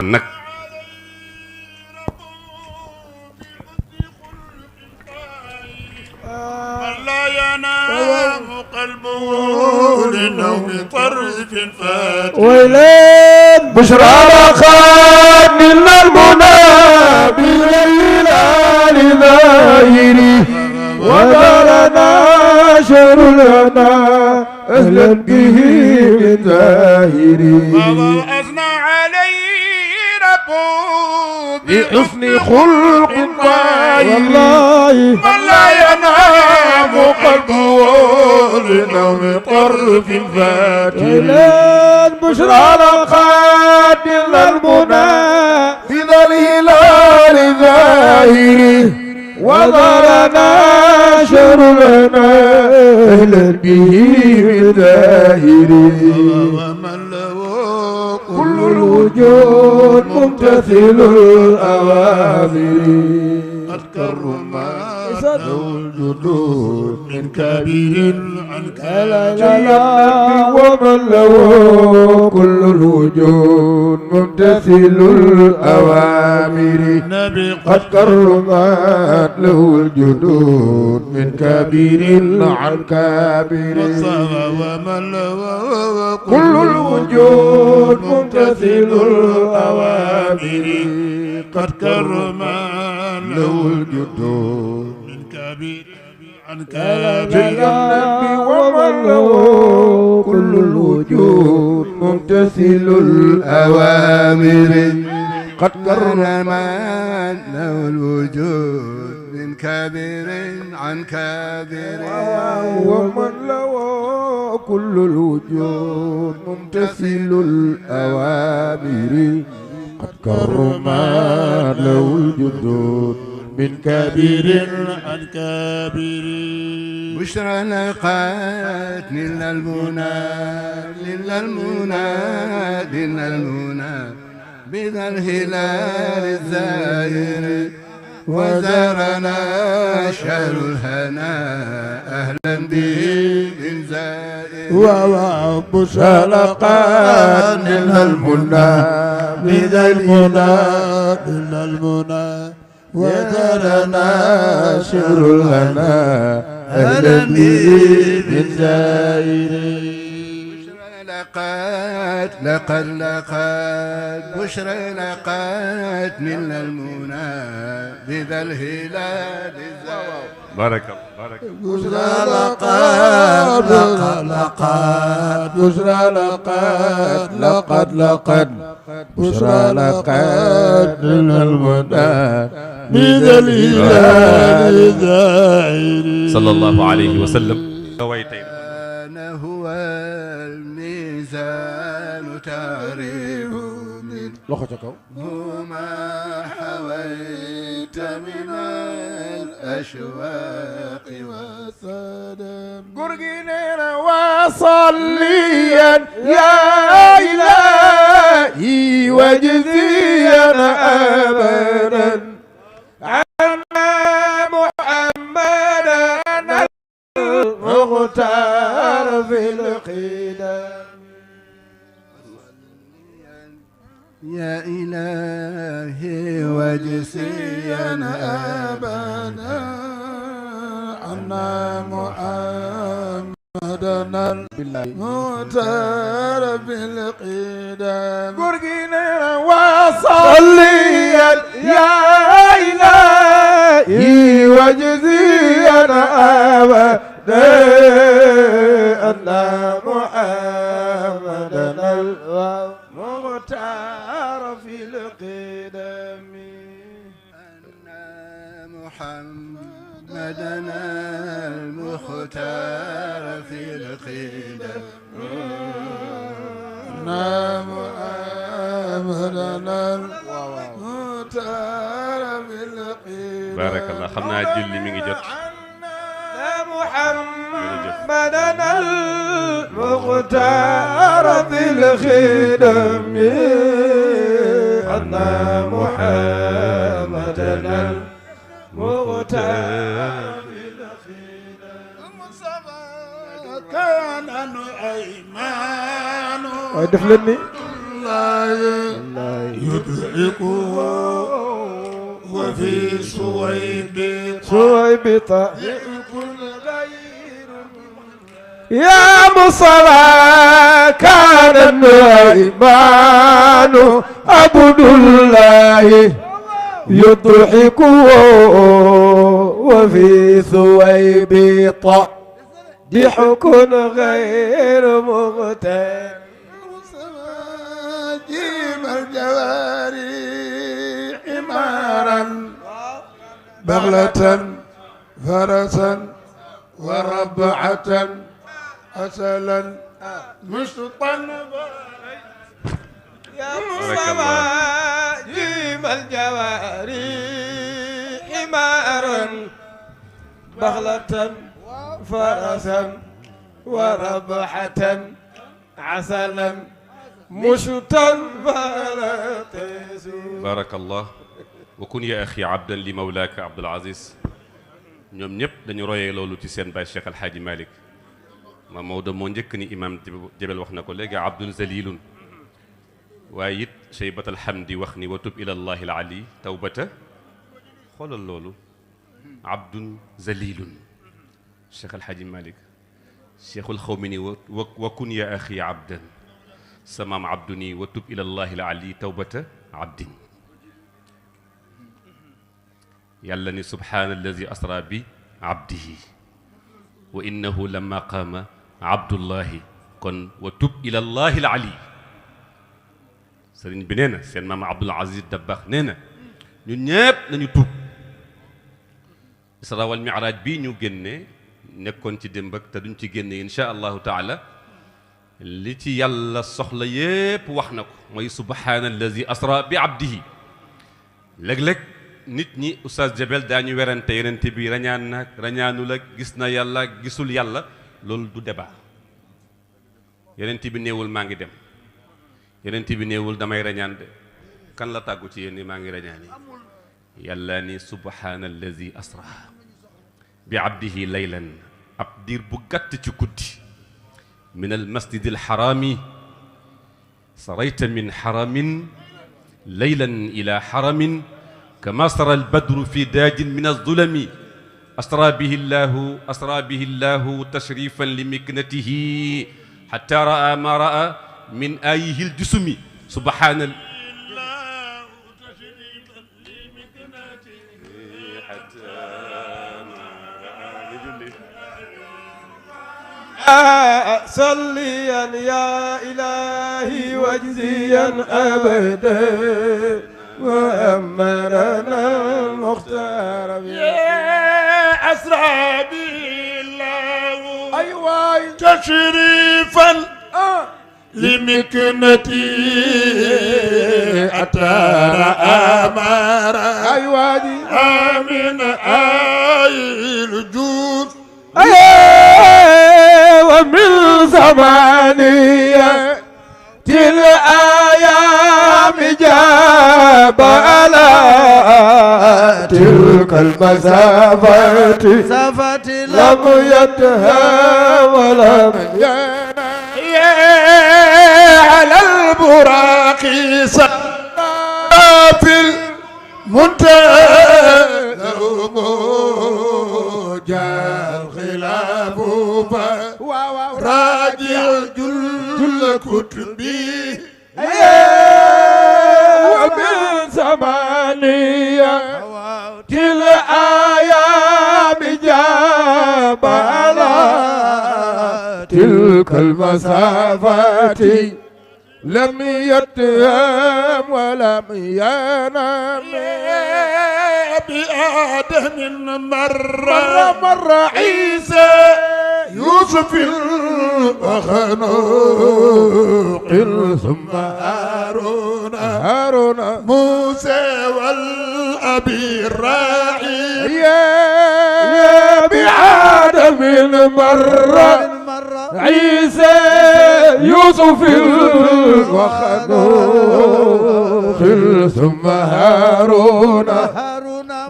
nag لا ينام قلبه لنوم طرف فات ويلين بشرى لقد نلنا المنى بالهلال ظاهري ودارنا شهر الهنا أهلا به من ظاهري أثنى عليه ربه بحسن خلق والله من لا ينام قلبه لنوم طرف فاتر ويلين بشرى لقد نلنا المنى بالهلال ظاهري وظلنا شر لنا أهلا به من ظاهري ومن له كل الوجود ممتثل الأوامر قد كرم له الجدود من كبير عن كبير ومن له كل الوجود ممتثل الأوامر قد كرمت له الجدود من كبير عن كبير ومن له كل الوجود ممتثل الأوامر قد كرم له الجدود من كبير عن كبير ومن له كل الوجود ممتثل الأوامر قد كرم له الوجود من كبير عن كبير ومن له كل الوجود ممتثل الأوامر قد كرم له الجدود من كبير عن كبير بشرى لقات لنا المنى لنا المنى لنا المنى بذا الهلال الزاهر وزارنا شهر الهنا أهلا به من زائر وبشرى لقات لنا المنى بذا المنى لنا المنى وذرنا شهر الهنا أهلا به من زائر لقد بشرى لقد من المنى بذا الهلال بارك الله بارك الله. بشرى لقد بشرى لقد بشرى لقد من المنى بذا الهلال الزاهر صلى الله عليه وسلم. هو الميزان تعرف من ما حويت من الأشواق والسلام قرقنا وصليا يا إلهي وجزيا أبدا عنا محمدا المختار في القدم يا إلهي وجزيا أبدا عنا محمدا المختار في القدم قرقنا وصليا يا إلهي وجزيا أبدا أن محمدا المختار في القدم أن محمدا المختار في القدم أن محمدا المختار في القدم بارك الله. xam naa julli mi ngi jot. محمدا المختار في الخدم أن محمدا المختار في الخدم كان أيمان def leen ni الله يدرك وفي سويبط يا مصطفى كان النعمان عبد الله يضحك وفي ثويبط ضحك غير مغتاب جيم الجواري حمارا بغلة فرسا وربعة أسلا مستطنبا يا مصطفى جيم الجواري حمارا بغلة فرسا وربحة عسلا مشتا فلا تزول. بارك الله. وكن يا أخي عبدا لمولاك عبد العزيز. ñoom ñëpp dañu royee loolu ci seen baay Cheikh El Hadj Malick ma Maodo moo njëkk ni imam Jabel wax na ko léegi abdun zalilun waaye it Cheybat alhamdi wax ni watub ila allahi al ali tawbata xoolal loolu abdun zalilun Cheikh El Hadj Malick cheikhul xawmi ni wa kun ya axi abdan samaam abdu ni watub ila allahi al ali tawbata abdin yàlla ni subhaana alladi asra bi abdihi wa innahu lamma qaama abdullahi kon wa tub ila llahi al ali sëriñ bi nee na seen maam Abdul Aziz Dabakh nee na ñun ñëpp nañu tuub isra wal miraaj bii ñu génne nekkoon ci démb ak te duñ ci génne insha allahu taala li ci yàlla soxla yépp wax na ko mooy subhaana alladi asra bi abdihi léeg-léeg nit ñi oustaz Jabel daañu werante yonent bi rañaan nag rañaanul ak gis na yàlla gisul yàlla loolu du débat yonent bi néewul maa ngi dem yonent bi néewul damay rañaan de kan la tàggu ci yéen ni maa ngi rañaan yi yàlla ni subhaana allazi asra bi abdihi laylan ab diir bu gàtt ci guddi min al masjid al xaraami sarayta min xaramin laylan ila xaramin كما سرى البدر في داج من الظلم أسرى به الله تشريفا لمكنته حتى رأى ما رأى من آيه الجسم سبحان الله تشريفا لمكنته حتى ما رأى صليا يا إلهي واجزيا أبدا وأمرنا المختار يا أسرى به الله أيوة تشريفا لمكنتي أتار أمر أيوة آمن آي الجود ومن زمانية الأيام جاب على تلك المسافات لم يدها ولم يا على البراق في المنتهى جاء الخلاف راجع جل كتبي ومن زمانية الأيام جاب على تلك المسافات لم يتهم ولم ينام بآدم مر عيسى يوسف وخنوق ثم هارون موسى والأبي الراعي يا بعادم مر عيسى يوسف وخنوخ ثم هارون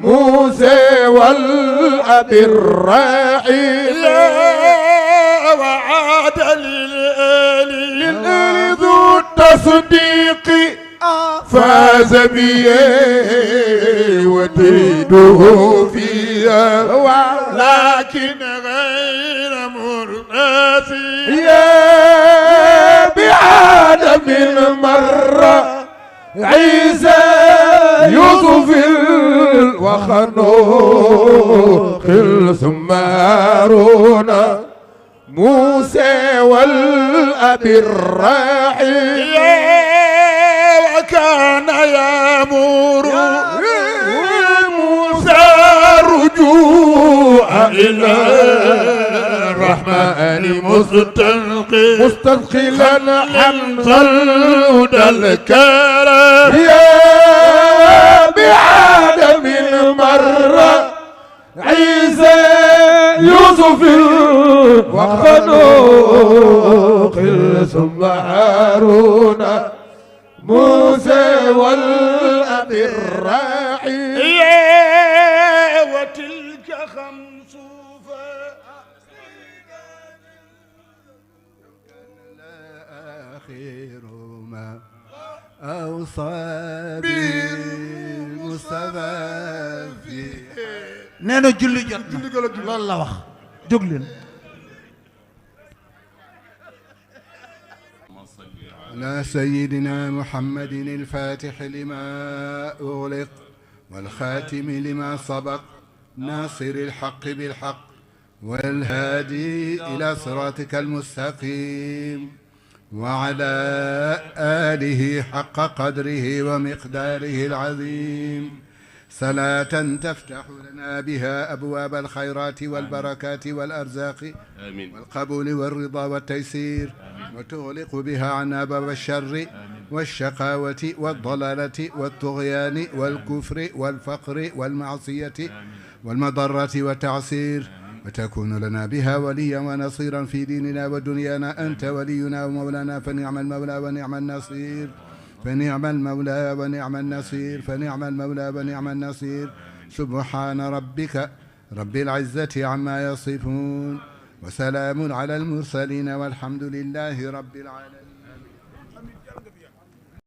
موسى والأبي الراعي وعاد للآل ذو التصديق فاز بي وتيده فيها لكن غير مرناسي بعالم مرة عيسى يوسف وخنوخ ثم هارون موسى والأب الراحل وكان يامر موسى رجوع إلى الرحمن مستثقلا حمد الهدى الكرم بعالم مرة عيسى يوسف وخنوخ ثم هارون موسى والأب الراحل وتلك خمس آخر ما أوصى بالمصطفى nee na julli jot na loolu la wax jóg leen على سيدنا محمد الفاتح لما أغلق والخاتم لما سبق ناصر الحق بالحق والهادي إلى صراطك المستقيم وعلى آله حق قدره ومقداره العظيم صلاة تفتح لنا بها أبواب الخيرات والبركات والأرزاق آمين. والقبول والرضا والتيسير وتغلق بها عن أبواب الشر والشقاوة والضلالة والطغيان والكفر والفقر والمعصية والمضرة والتعسير وتكون لنا بها وليا ونصيرا في ديننا ودنيانا أنت ولينا ومولانا فنعم المولى ونعم النصير فنعم المولى ونعم النصير فنعم المولى ونعم النصير سبحان ربك رب العزة عما يصفون وسلام على المرسلين والحمد لله رب العالمين.